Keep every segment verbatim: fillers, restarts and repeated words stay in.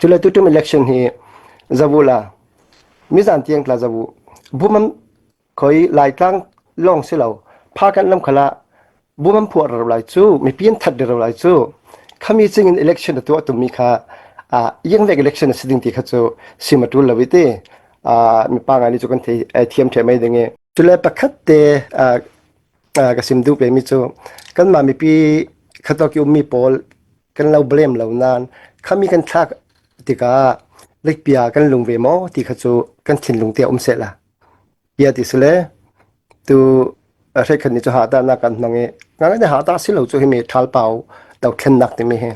Cule tutum election hi zavu la, mizan tiang tla zavu, bumam khoi Laitlang long si lo, pha kan lam khala, bumam phuah rau lai chu, mipi an that rau lai chu, khami chingin election a tuah tum mi kha, a, iang vek election a si ding ti kha chu, sim a tul lo i ti, a, mi pa ngai ni chu kan thei, eh, thiam thei mai ding e. Cule pakhat te, a, a, ka sim duh pemi chu, kanmah mipi kha tawh ki um mi pawl kan lo blame lo nan, khami kan thlak tikah, lekpia kan lung ve maw ti kha chu kan thinlung te a um seh la. Pia ti sile, tu, a, hrekkhat ni chu hahta na kan hmang e, ngai na hahta si lo chu himi thalpau tau thlennak timi he.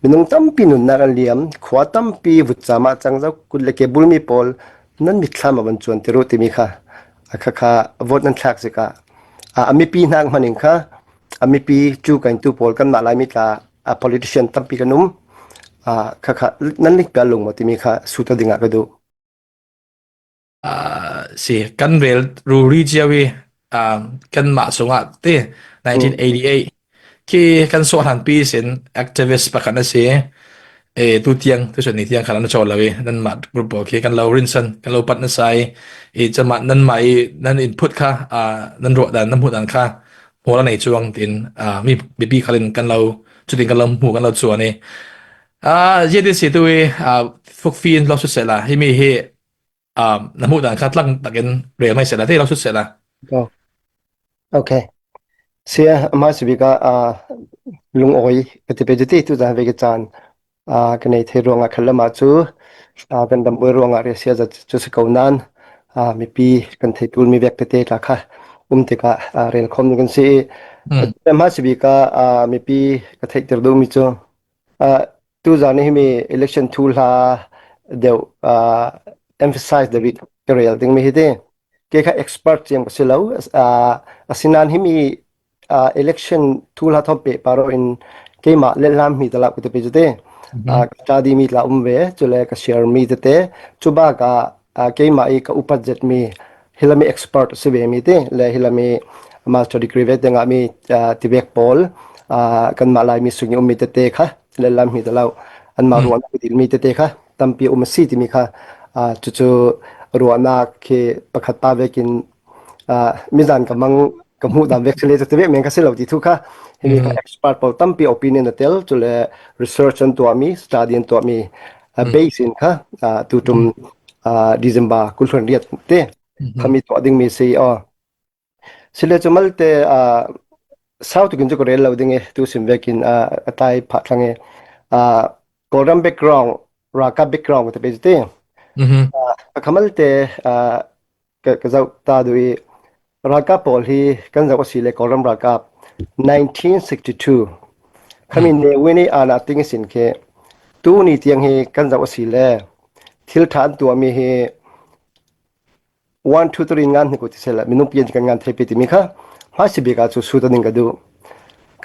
Minung tampi nunnak an liam, khua tampi vutcam ah cang zo, kut le ke bul mi pawl, nan mitthlam a van chuan ti ruh timi kha, a kha kha vote nan thlak zikah, a, a mipi hnak hmanin kha, a mipi cu kan tu pawl kanmah Laimi tla, a politician tampi kan um, a, kha kha nan lik pial lung maw timi kha suta dingah ka duh. A, si, kan rel ruri cio i, a, kanmah sungah ti, nineteen eighty-eight. Khi kan suah hlanpi sin activist pakhat na si, e, tu tiang, tu sun ni tiang khan an chaw lo i, nanmah group pawl khi kan lo rinsan, kan lo pat na sai, i, cama nanmah i, nan input kha, a, nan ruah dan, nan hmuh dan kha, hmuh la nei chuang tin, a, mi, mipi khalin kan lo, chutin kan lo hmuh, kan lo chuan i. A, zia ti si tu i, a, fukfin lo sut sela, himi hi, a, na hmuh dan kha tlang takin rel mai sela, ti lo sut sela. Oh. Okay. Sia, ama si bika, a, lungawi, ka ti pe ti tu zan ve ka chan. A, ka nei thei ruangah khat lamah chu, a, kan dambuai ruangah riahsia zat chu si ko nan, a, mipi kan thei tul mi vek tete tla kha um tikah, a, rel khawm ding kan si i. Mm. A, hma si bika, a, mipi ka theihtir duh mi chu, a, tu zan himi election thu hla deuh, a, emphasize deuh i ka rel ding mi hi ti. Kei kha expert ciam ka si lo, a, asinan himi, a, election thu hla thawm peh paro in keimah lehlam mi tala ka te pe chu te. Mhm. A, ka study mi tla um ve, cule ka share mi te te, chu baka, a, keimah i ka upat zet mi, hilami expert si ve mi te, le hilami master degree ve te ngah mi, a, ti vek pawl, a, kanmah Laimi sung i um mi te te kha, lehlam mi tala, anmah ruang ka dil mi te te kha, tampi um a si timi kha, a, chu chu ruahnak khi pakhat pa vekin, a, mizan ka mang ka hmuh dan vek si le chu ti vek meng ka si lo ti thu kha, himi kha expert pawl tampi opinion a tel, cule research an tuah mi, study an tuah mi, a, base in kha, a, tutum, a, December kul hluan riat te, khami tuah ding mi si aw. Sile chu malte, a, sau tukin chu ka rel lo ding e, tu sim vekin, a, a tai phah thlang e, a, Kawlram background, ralkap background ka te pe chu te. Mhm. A, a kha malte, a, ka, ka zauh ta duh i, ralkap pawl hi kan zauh a si le Kawlram ralkap nineteen sixty-two. Khami ne wini ana ting i sin khi, tu ni tiang hi kan zauh a si le, thil tha an tuah mi hi, one, two, three ngan hi ko ti sela, minung pian kan ngan thei pi ti mi kha, hma si bika chu suta ding ka duh.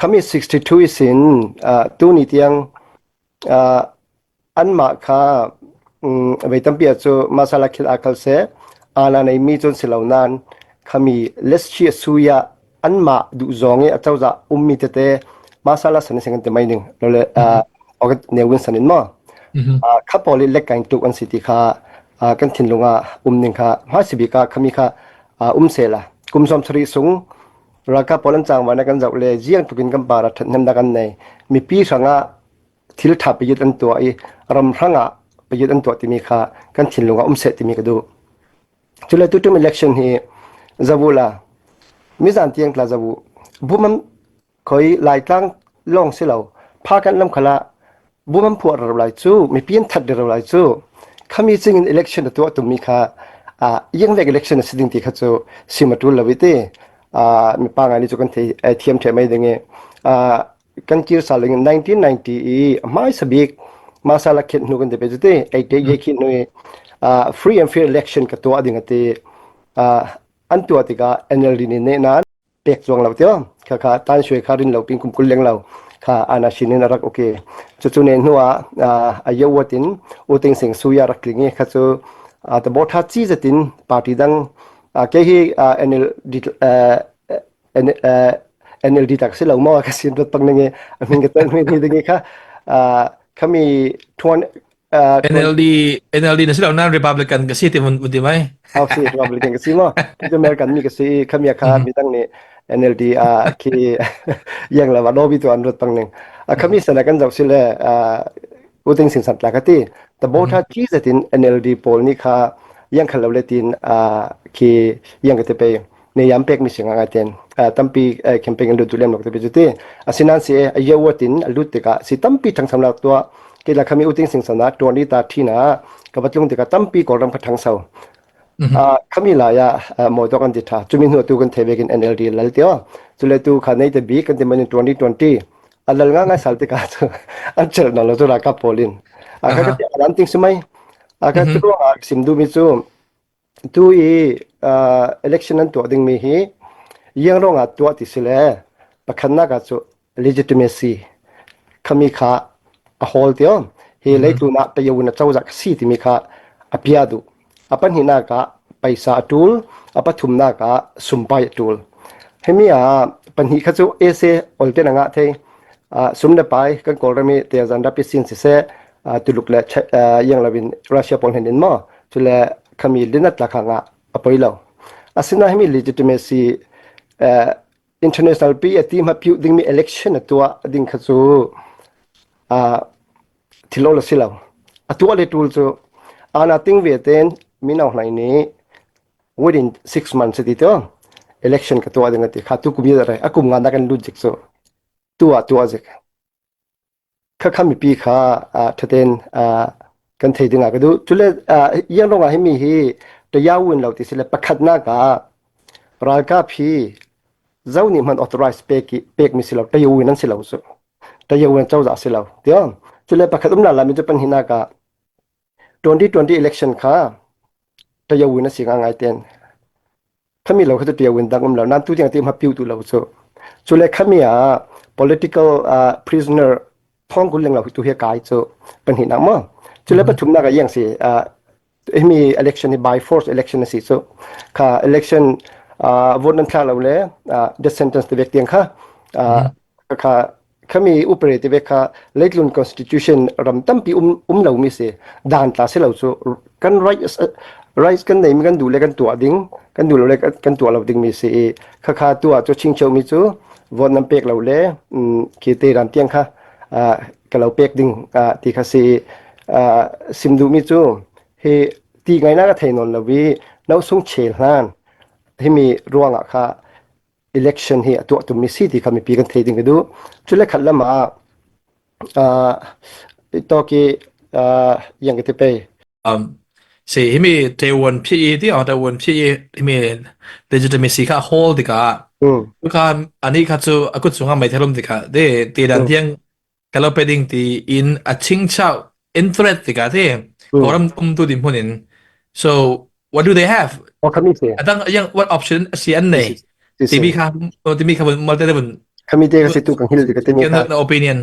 Khami sixty-two i sin, a, tu ni tiang, a, anmah kha, um, vei tampi a chu masala khil a khal se, ana nei mi chun si lo nan, khami let's chi a suya, anmah duh zawng i a cozah um mi tete, masala san i seng an ti mai ning. Lo le, a, organ-, neu in san in maw. Mhm. A, kha pawl i lek kain tuk an si ti kha, a, kan thinlung a um ning kha, hma si bika khami kha, a, um sela. Kum sawm sari sung, ralkap pawl an chang vana kan zauh le, ziang tukin kan para that hnemna kan nei. Mipi hranga thil tha piyit an tuah i, ram hranga piyit an tuah timi kha, kan thinlung a um seh timi ka duh. Cule tutum election hi zavu la, mizan tiang tla zavu, bumam khoi Laitlang long si lo, pha kan lam khala, bumam phuah rau lai chu, mipi an that rau lai chu, khami chingin election a tuah tum mi kha, a, iang vek election a si ding ti kha chu, sim a tul lo i ti, a, mi pa ngai ni chu kan thei, eh, thiam thei mai ding e, a, kan kir sa leng nineteen ninety i, hmaisa bik, masala khet hnu kan te pe chu ti, ei te ye khin hnu i, a, free and fair election ka tuah ding a ti, a, an tuah tikah N L D ni ne nan, pek chuang lo tio. Kha kha tan sui kha rin lo pin kum kul leng lo. Kha ana sinin a rak uke. Chu chu nen hnu a, a, a yo watin, u ting sing suya rak tling i kha chu, a, ta bo tha chi zatin party dang, a, kei hi, a, N L D, a, N-, a, N L D tak si lo maw, ka sin dot pang ning i, a min ka tan mi ni ding i kha, a, khami thuan NLD, NLD na si lo nan Republican ka si ti mun, mun ti mai. Au si, Republican ka si maw. Kei American mi ka si, khami a kha midang nih NLD a khi yang lo a lobby tu an rut pang ning. A khami sana kan zau si le, a, U Thein Sein san tla ka ti. Ta bo tha chi zetin NLD pawl nih kha yang kha lo le tin, a, khi yang ka te pe. Nei yam pek mi si ngai ngai ten. A, tampi, a, campaign an lut tu lem lo ka te pe cu ti. A sinan si e, a yau tin a lut te ka si tampi thang sam lo tua. Kei la khami U Thein Sein sana, twenty thirteen a, ka va tlung te ka tampi Kawlram kha thang sau. A, khami lai a, a, mawi tawk an ti tha. Cumi hnu tu kan thei vekin NLD lal ti aw. Cule tu kha nei te bik kan ti manin twenty twenty. A lal nga ngai sal te ka cu. An chel nawn lo cu ralkap pawl in. A kha ka ti a lam ting si mai. A kha tu ruang a sim duh mi cu. Tu i, a, election an tuah ding mi hi. Yang ruang a tuah ti si le. Pakhatnak ah cu legitimacy. Khami kha a hawl ti aw. Hi leitlun ah tayau in a cozah ka si timi kha a pia duh. A pahnihnak ah paisa a tul, a pathumnak ah sumpai a tul. Himi ah pahnih kha cu essay olten a ngah thei. A, sum le pai kan Kawlram i tezan rapi sin siseh, a, Tuluk le Chi-, a, yang lo in Russia pawl hnen in maw. Cule khami linat lak ah ngah a poi lo. Asinain himi legitimacy, a, international pi a ti hma piu dingmi election a tuah ding kha cu, a, thil awl a si lo. A tuah le tul cu, ana ting ve ten, mino hlai nih within six months a ti tu, election ka tuah ding a ti kha tu kum i a kum nga na kan lut zik cu. Tuah, tuah zik. Kha kha mipi kha, a, thaten, a, kan thei ding a ka duh. Cule, a, yang ruang a himi hi, tayau in lo ti si le pakhatnak ah, ralkap hi, zo nih hman authorize pek i, pek mi si lo, tayau in an si lo cu. Tayau in cozah si lo. Ti aw. Cule pakhat um la la mi cu pahnihnak ah, twenty twenty election kha, tayau in a si ngai ngai ten. Khami lo kha tu tayau in dang um lo. Nan tu tiang ti hma piu tu lo cu. Cule khami ah political, ah, prisoner thawng kul leng lo tu hi a kai cu pahnihnak maw. Cule pathumnak ah yang si, ah, himi election hi by force election a si cu. Kha election, ah, vote nan thlah lo le, ah, death sentence ti vek tiang kha, ah, kha, kha, khami upre ti vek kha leitlun constitution ram tampi um, um lo mi si. Dan tla si lo cu kan rights, rights kan nei mi kan duh le kan tuah ding, kan duh lo le kan, kan tuah lo ding mi si i. Kha kha tuah cu chingcheu mi cu vote nan pek lo le, um, khi te ram tiang kha, ah, ka lo pek ding, ah, ti kha si i, ah, sim duh mi cu hi ti ngaihnak a thei nawn lo i no sung chel hlan himi ruangah kha election hi a tuah tum mi si ti kha mipi kan thei ding ka duh. Cule khat lam ah, ah, tawk i, ah, yang ka ti pei. Um, si himi tewon phi i ti aw, tewon phi i himi legitimacy kha a hawl tikah. Hmm. Tu kha anih kha cu a kut sungah meithal um tikah ti, ti dan tiang ka lo pe ding ti in a chingchau in threat tikah ti. Hmm. Kawlram kum tu dinhmun in. So, what do they have? Aw, khami si. A dang, a yang, what option a si an nei? Si, si, si. Timi kha, oh, timi kha malte te bun. Khami te ka si tu kan hil ti ka timi kha. Na opinion.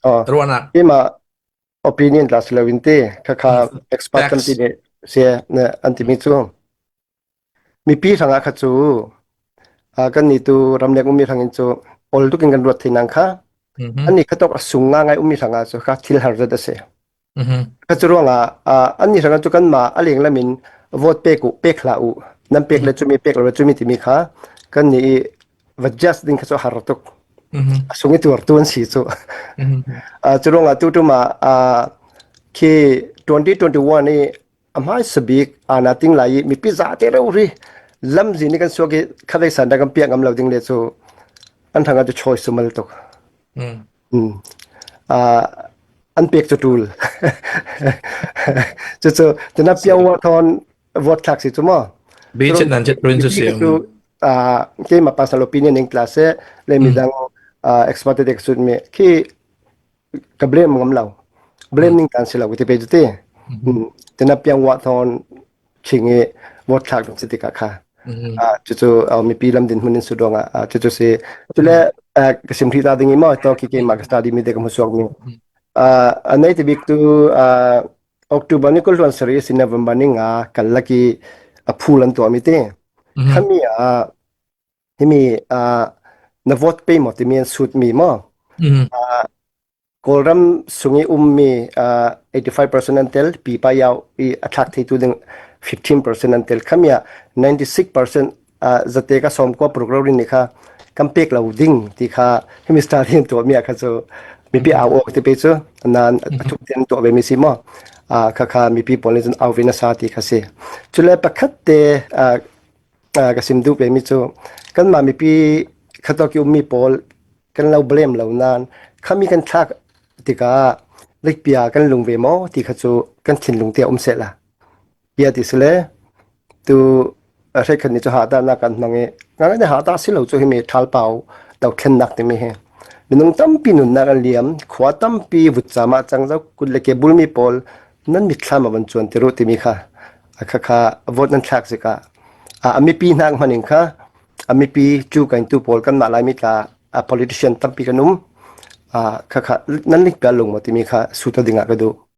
Aw. Ruahnak. Keima opinion tla si lo in ti, kha kha expert kan ti ni si na an timi cu. Mipi hrangah kha cu, aa, kannih tu ramleng ummi hrangin cu ol tukin kan ruat thei nang kha, annih khatawk a sung ngaingai ummi hrangah cu kha thil har zet a si. Kha cu ruangah, aa, annih hrangah cu kanmah a lenglamin vote pek uh, pek hlah uh, nan pek le cumi, pek lo le cumi timi kha kannih i va judge ding kha cu a har tuk. A sung i tuartu an si cu. Aa, cu ruangah tu ṭum ah, aa, khi twenty twenty-one i a hmaisa bik ana ting lai i mipi zate rori lamzin i kan suak i khavei san dang kan piak ngam lo ding le cu an hrangah cu choice cu mal tuk. Aa, an pek cu ṭul. Cucu, tina piang wah thawn vote thlak si cu maw? Bi chet nan chet rin cu si. Aa, keima personal opinion ning tla seh, le midang, aa, expert te ka sut mi khi ka blame ngam lo. Blame ning tla si lo ka ti pei cu ti. Tina piang wah thawn ching i vote thlak ding si tikah kha. Aa, cucu, aa, mipi lam dinhmun in sut ruangah, aa, cucu si. Cule, aa, ka sim hrih ta ding i maw, tawk i keimah ka study mi te ka hmusuak mi. Aa, a nei ti bik tu, aa, October ni kul hluan sarih si November ni nga kal lak i a phul an tuah mi ti. Khami ah, himi, aa, na vote pei maw timi an sut mi maw? Aa, Kawlram sung i ummi, ah, eighty five percent an tel, pipa yau i a thlak theitu ding fifteen percent an tel. Khami ah ninety six percent, ah, zateka sawmkua paruk rori ni kha kan pek lo ding ti kha hi Mister Lian tuahmi ah kha chu mipi au awk ti pe chu nan a thuk ten tuah ve mi si maw. Ah, kha kha mipi pawl ni chun au ve na sa ti kha si. Chule pakhat te, ah, ah, ka sim duk ve mi chu kanmah mipi kha tawh ki ummi pawl kan lo blame lo nan khami kan thlak tikah likpia kan lung ve maw ti kha chu kan thinlung te a um seh la. Bia ti sile tu a hrekkhat ni chu hahtarna kan hmang i ngangate hahtar si lo chu himi thalpau lo thlennak timi hi minung tampi nunnak an liam, khua tampi vutcam ah cang zo, kut le ke bulmi pawl nan mitthlam a van chuan ti ruh timi kha a kha kha vote nan thlak zikah a, a mipi hnak hmanin kha a mipi cu kaintu pawl kanmah lai mitla a politician tampi kan um. A, kha kha nan likpia lung maw timi kha suta dingah ka duh.